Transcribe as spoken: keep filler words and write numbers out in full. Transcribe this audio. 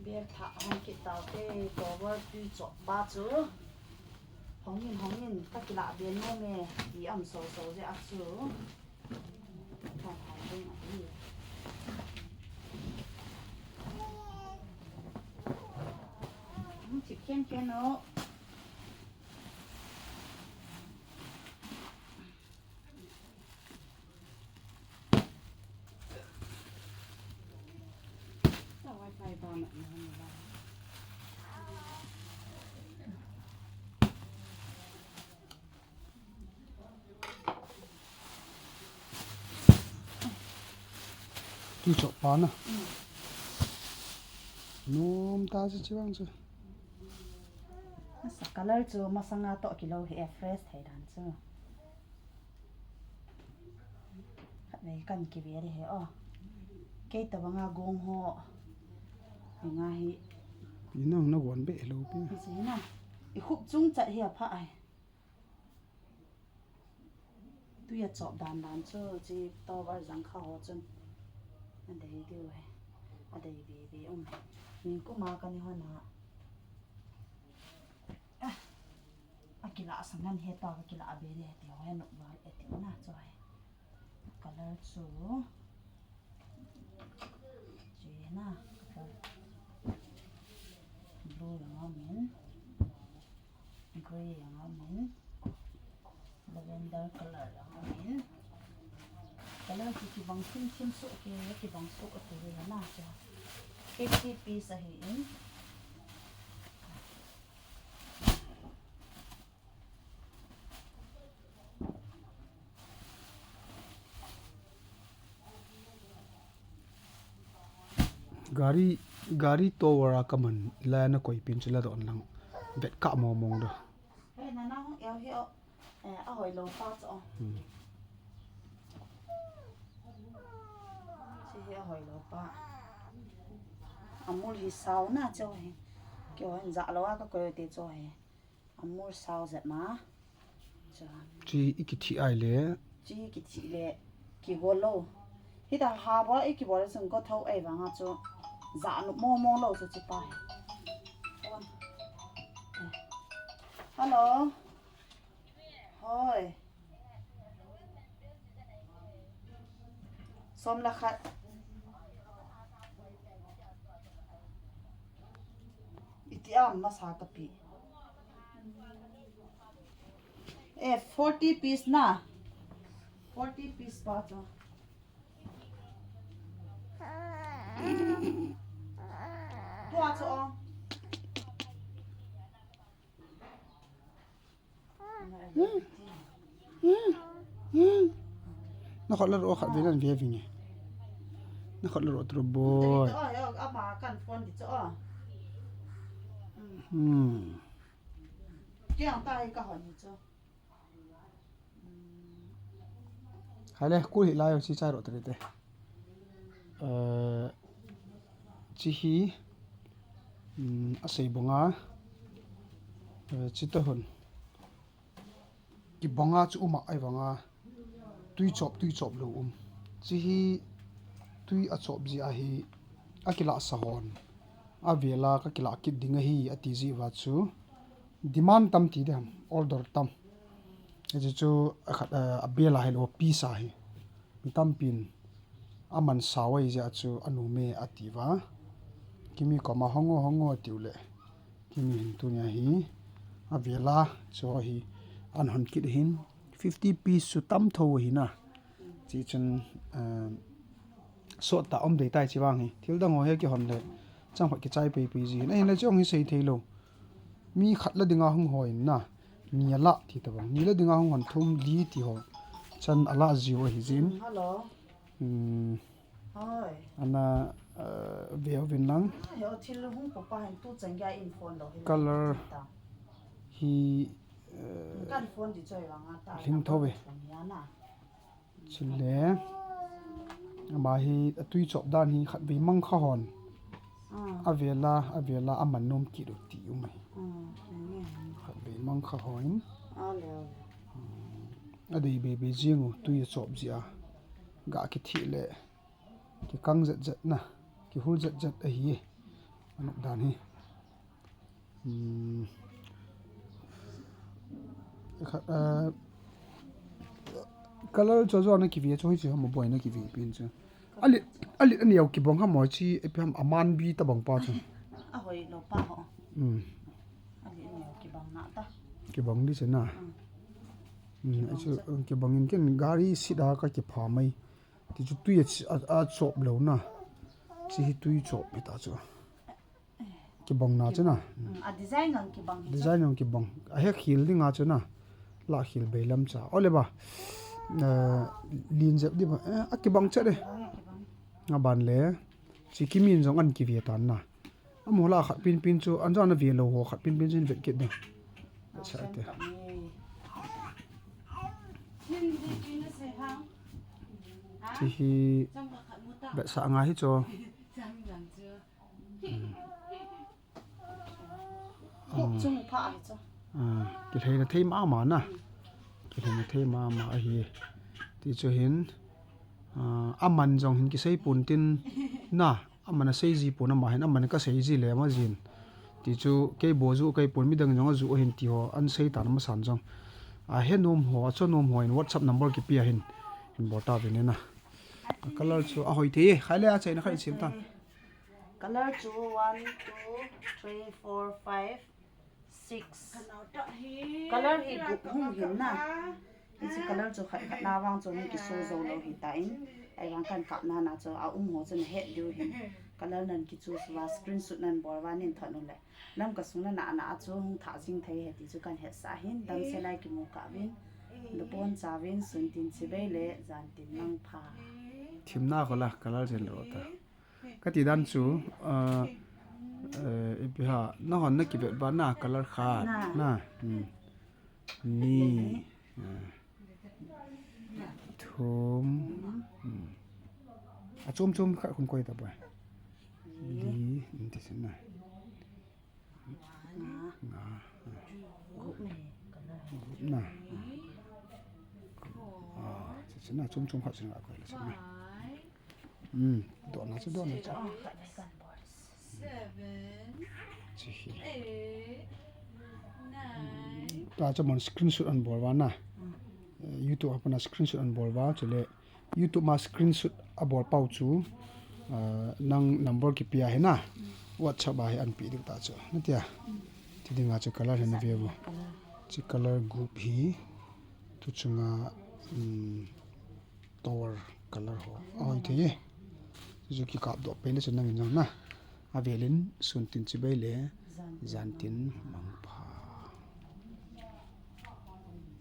Bel thah hong kit taute, towel tui chop pa chu. Hongin, hongin, ka kilah be nom e, ti um soso jeh a chu. Ka hong ding ahi. Hmm, thip khen khen o. Tui chop pa na. Nom ta chu chi vang chu. Masa color chu masanga toh kilou hi e, fresh thei dan chu. Khatvei kan kive le he o. Kei tabanga gong ho. Nga hi. Inang na gon be lo pi. Hi si na. I khup chung chat hi apha ai. Tui a chop dan dan chu chi towel jang kha ho chun. Adei diu he. Adei be be um. Ningkuma kani hon a. Ah. Akilah sang nan he ta, akilah be le ti ho he, nok val e ti na chu he. Color chu. Chi na, color. Blue jong aum in. Grey jong aum in. Lavender color jong aum in. Color chu kibang thim thim soh ke, kibang soh ke na chu. Fifty piece ahi in. Gari, gari towel a kaman, la na koi pin chu la don lang. Vet ka mo mong do. He, na na hong el hi o. Eh, a hoi lo pa chu o. Hmm. Chi hi a hoi lo pa. Amul hi sao na chu hi. Kei hoi ja lo a ka koi te chu hi. Amul sao zet ma. Chu. Chi i kithi ai le. Chi kithi le. Kigo lo. Hita ha bo i kibo le sung ko tho ai vang a chu. Za nu mo mo lo chu chi pa. Hello. Hoi. Som le khat. Iti a masa tapi. Eh, forty piece na. Forty piece pa chu. Tua chu o. Na khut la ro khat ve nan ve vinge. Na khut la ro tro boy. Ama kan phone di chu o. Hmm. Kiang ta hi ka hon hi chu. Hai le, kul hi lai o chi chai ro te te. Eh, chi hi, um, a sei bonga, eh, chi ta hon. Kibonga chu uma ai vanga, tui chop, tui chop lo um. Chi hi, tui a chop ji ahi, a kila sa hon. A vela ka kila kit ding ahi, a ti ji va chu. Demand tam ti de ham, order tam. Hichu chu a khat, eh, a bel a hi lo, piece a hi. Mi tampin a man sao ahi jeh a chu a nom e a ti va. Kimi koma hong o, hong o a tiu le. Kimi hin tunia hi a vela chu hi an hon kit hin fifty piece chu tam tho hi na. Chi chun, eh, sot ta um dei tai chi vang hi. Thil dang ho hi kihon le chang hoi kichai pei pei ji hin. Ahin le chu hong hi sei thei lo. Mi khat la dinga hung hoi na, ni a la ti ta bang. Ni la dinga hung hon thum li ti ho. Chan a la jiu ahi jin. Hmm, hello. Hmm. Hoi. Ana, uh, veu vin lang. Ah, he o thil hung ko pa hin tu chan gya in phone lo hin. Color. Hi, uh, kan phone di choi vang a ta. Hling tho ve. Phone ya na. Chule, ama hi a tui chop dan hi khat vei mang kha hon. Ah. A vela, a vela a man nom kit u ti um ahi. Ah, enge. Khat vei mang kha hon. Ah, le, le. Hmm. A dei be be jing u tui a chop ji a. Ga kithi le. Kikang zet zet na. Kihul zet zet ahi. Anop dan hi. Hmm. Kha, eh, color chu jo na kive chu hiche ham boina kive pin chu. Ali, ali ani au kibang ham mo chi, ipi ham aman bi tabang pa chu. Ahoi lo pa ho. Hmm. Ali ani au kibang na ta. Kibang di chu na. Hmm. Hmm, kibang chu, chu. Hmm, kibang in ken gari seat a ka kipha mai. Ti chu tui a, a, a chop lo na. Chi hi tui chop hi ta chu. Kibang na chu na. Mm, a design ang kibang hi chu. Design ang kibang. A he khil ding a chu na. La khil bei lam cha. Ole ba. Eh, lin jep di ba. Eh, a kibang cha de. Kibang, kibang. Nga ban le. Chi kimin jong an kive tan na. Amo la khat pin pin chu. An jana ve lo ho khat pin pin chu in vet kit de. Sa te. Chi hi. Vet sa nga hi chu. Hook chung pha ahi chu. Ah, kilheina thei mama na. Kilheina thei mama ahi. Ti chu hin, ah, aman jong hin kisei pon tin na. Aman asei ji pon ama hin, aman ka sei ji le ama jin. Ti chu kei bou ju kei pon midang jong aju ahin ti ho, an sei tan amasan jong. A he nom ho, a cho nom ho in WhatsApp number kipe a hin. Hin bol ta ve ne na. A color chu ahoi thei e, khai le a chaina khat in sim tan. Color chu one, two, three, four, five, six. Color hi gup hung hin na. Hiche color chu khat khat na vang chu hung kiso jou lou hi ta in. Ahivang kan kap na na chu a um ho chu na het diu hin. Color nan ki choose uva, screenshot nan bol uva nin thot un le. Lamka sung na na na a chu hung thah jing thei ahi ti chu kan hetsah hin, damsel a kimu kah uvin. Nabon chauvin, sun tin chibai le, jan tin mangpha. Thim na ko la, color jen lou ta. Ka ti dan chu, ah, eh, ipi ham, nahon na kivet uva na color khat, na. Na, hmm. Ni, ah, thum, hmm. A chom chom khat khum koi ta boi. Li, hmm, ti sin na. Nga. Nga. Gup ne, color. Gup na. Ah, chi, chi na, chom chom khat chi na, koi la chi na. Hmm, doh na chi, doh na chi. Chi hi. Ta chu mon screenshot an bol uva na. Eh, YouTube a pat na screenshot an bol uva, chule YouTube ma screenshot a bol pau chu, ah, nang number kipe a hi na, WhatsApp a hi an pe ding ta chu. Na tia. Ti ding a chu color hi na ve uvo. Chi color gup hi. Tu chunga, um, tower color ho. Ahoi thei e. Chu kikap doh pen le chu nang in jong na. A velin sun tin chibai le. Jan tin mangpha.